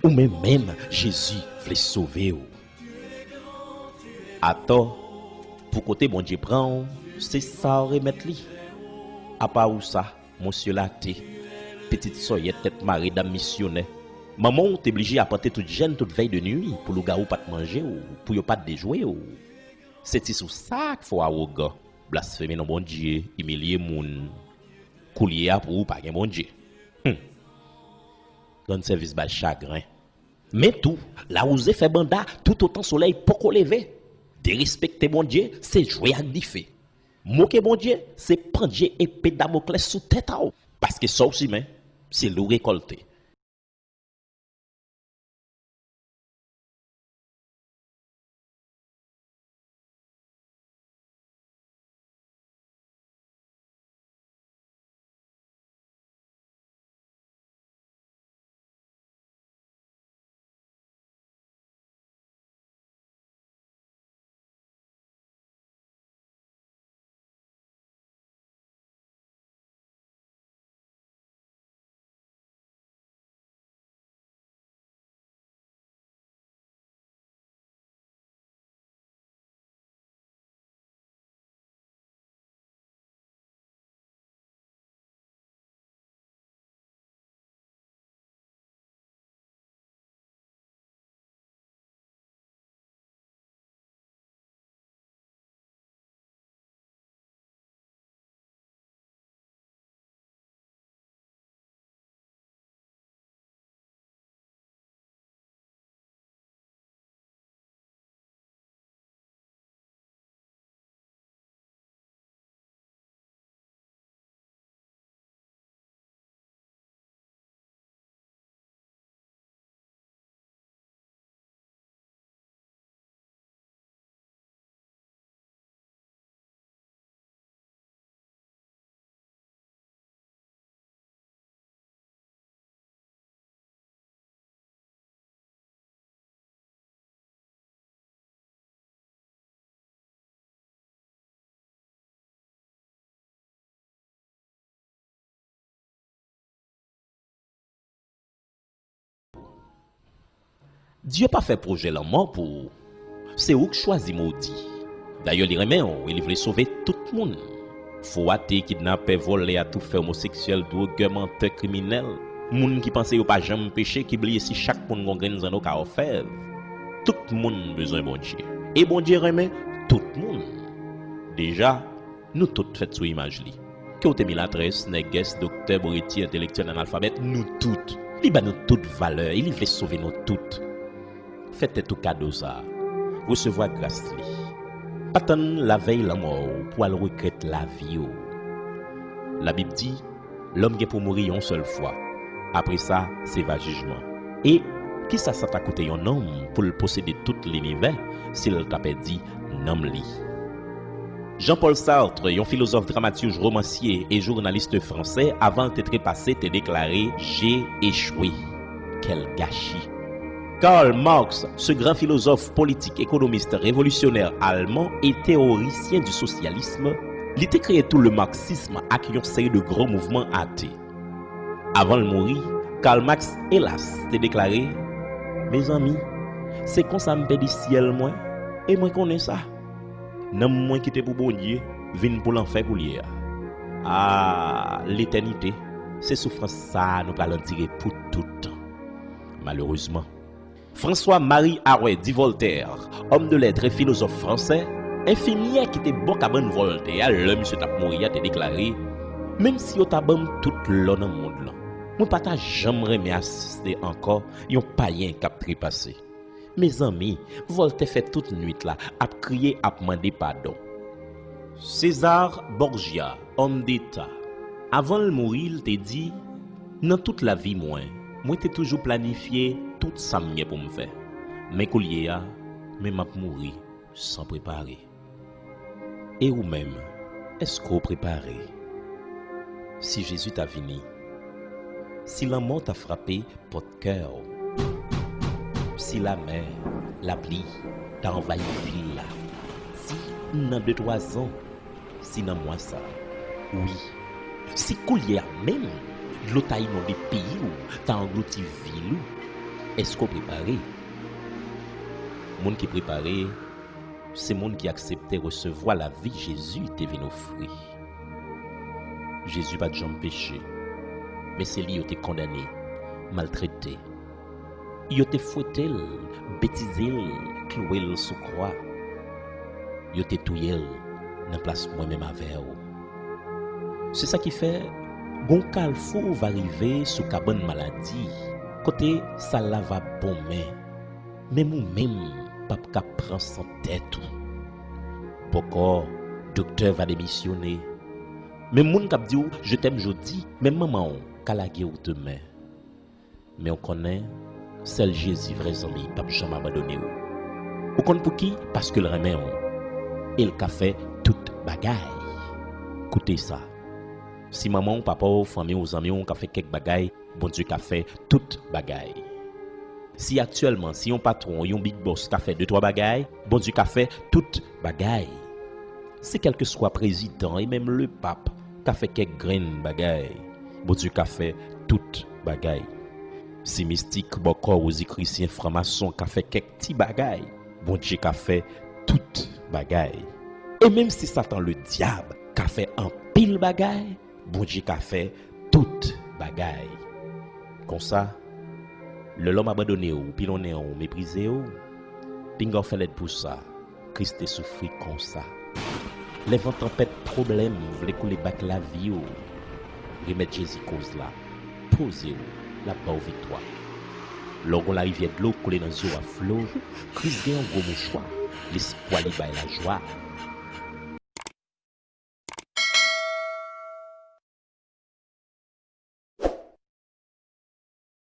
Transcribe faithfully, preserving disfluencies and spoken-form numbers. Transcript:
Ou menm menm, Jezi vle sove w. Atò, pou kote Bondye pran w, se sa w remèt li. Apa ou sa, monsye late, pitit sòyèt tèt mare dam misyonè. Manman w te blije apante tout jèn tout vèy de nwi pou lougawou pa t manje w, pou yo pa t dejwe w. Se ti sou sa k fè w awogan, blasfeme non Bondye, imilye moun. Koulye a pou ou pa gen Bondye. Hum. Rann sèvis bay chagren. Men tou, lawouze fè banda toutotan solèy poko leve. Derespekte Bondye, se jwe ak dife. Moke Bondye, se pandye epe Damoklès sou tèt a w. Paske sa w simen, se li w rekòlte. Dye pa fè pwojè lanmò pou ou. Se ou k chwazi modi. Dayè, li renmen w e li vle sove tout moun. Fo ate, kidnapè, vòlè, atoufè, omoseksyèl, dwogè, mantè, kriminèl, moun ki panse yo pa janm peche, ki bliye si chak moun gon grenn zanno ka òfèv. Tout moun bezwen Bondye. E Bondye renmen tout moun. Deja, nou tout fèt sou imaj li. Ke w te milatrès, nègès, doktè, boreti, entelektyèl, analfabèt, nou tout. Li ba nou tout valè e li vle sove nou tout. Fè tèt ou kado sa a. Resevwa gras li. Pa tann lavèy lanmò w pou w al regrèt lavi w. Labib di, lòm gen pou mouri yon sèl fwa. Apre sa, se va jijman. E kisa sa ta koute yon nonm pou l posede tout linivè si l ta pèdi nanm li? Jean-Paul Sartre, yon filozòf, dramatij, romansye e jounalis fransè, avan l te trepase, te deklare, J'ai échoué. Quel gâchis! Karl Marx, ce grand philosophe politique, économiste, révolutionnaire allemand et théoricien du socialisme, li te kreye tou le marxisme ak yon seri de gran mouvman ate. Avan l mouri, Karl Marx, elas, te deklare, Mezanmi, se konsa m pèdi syèl mwen, e mwen konnen sa. Nanm mwen ki te pou Bondye vin pou lanfè koulye a. A, letènite, se soufrans sa a nou pral andire pou tout tan. Malerezman, François-Marie Arouet dit Voltaire, homme de lettres et philosophe français, enfimyè ki te bò kabann Vòltè a lè misye t ap mouri a te deklare, menm si yo ta ban m tout lò nan mond lan, mwen pa ta janm renmen asiste ankò yon payen k ap trepase. Mezanmi, Vòltè fè tout nwit la ap kriye, ap mande padon. César Borgia, homme d'État, avan l mouri, l te di, nan tout lavi mwen, mwen te toujou planifye tout sa m gen pou m fè. Men koulye a, men m ap mouri san prepare. E ou menm, èske w prepare? Si Jezi ta vini, si lanmò ta frape pòt kè w, si lamè, lapli ta anvayi vil la, si nan de twa zan, si nan mwa sa, wi, si koulye a menm, dlo ta inonde peyi w, ta anglouti vil ou, Èske w prepare? Moun ki prepare, se moun ki aksepte resevwa lavi Jezi te vin ofri. Jezi pa t janm peche, men se li yo te kondane, maltrete. Yo te fwete l, betize l, klouwe l sou kwa. Yo te touye l nan plas mwen menm avè w. Se sa ki fè, gon kalfou va rive sou kabann maladi, kote sal la va bonmen. Menm ou menm p ap ka pran san tèt ou. Bòkò, doktè va demisyone. Menm moun k ap di w je t'aime jodi, menm manman w ka lage w demen. Men w konnen, sèl Jezi vrè zanmi p ap janm abandone w. Ou konn pouki? Paske l renmen w. E l ka fè tout bagay. Koute sa. Si manman w, papa w, fanmi w, zanmi w ka fè kèk bagay, Bondye ka fè tout bagay. Si aktyèlman, si yon patwon, yon big boss ka fè de twa bagay, Bondye ka fè tout bagay. Si kèlkeswa prezidan e menm lepap ka fè kèk grenn bagay, Bondye ka fè tout bagay. Si mistik, bòkò, wozikrisyen, franmason ka fè kèk ti bagay, Bondye ka fè tout bagay. E menm si Satan Ledyab ka fè anpil bagay, Bondye ka fè tout bagay. Konsa, lè lòm abandone w, pilonnen w, meprize w, pinga w fè lèd pou sa. Kris te soufri konsa. Lè van tanpèt pwoblèm vle koule bak lavi w, remèt Jezi koz la. Poze w, l ap ba w viktwa. Lè w gon larivyè dlo koule nan zye w a flo, Kris gen yon gwo mouchwa, lespwa li bay lajwa.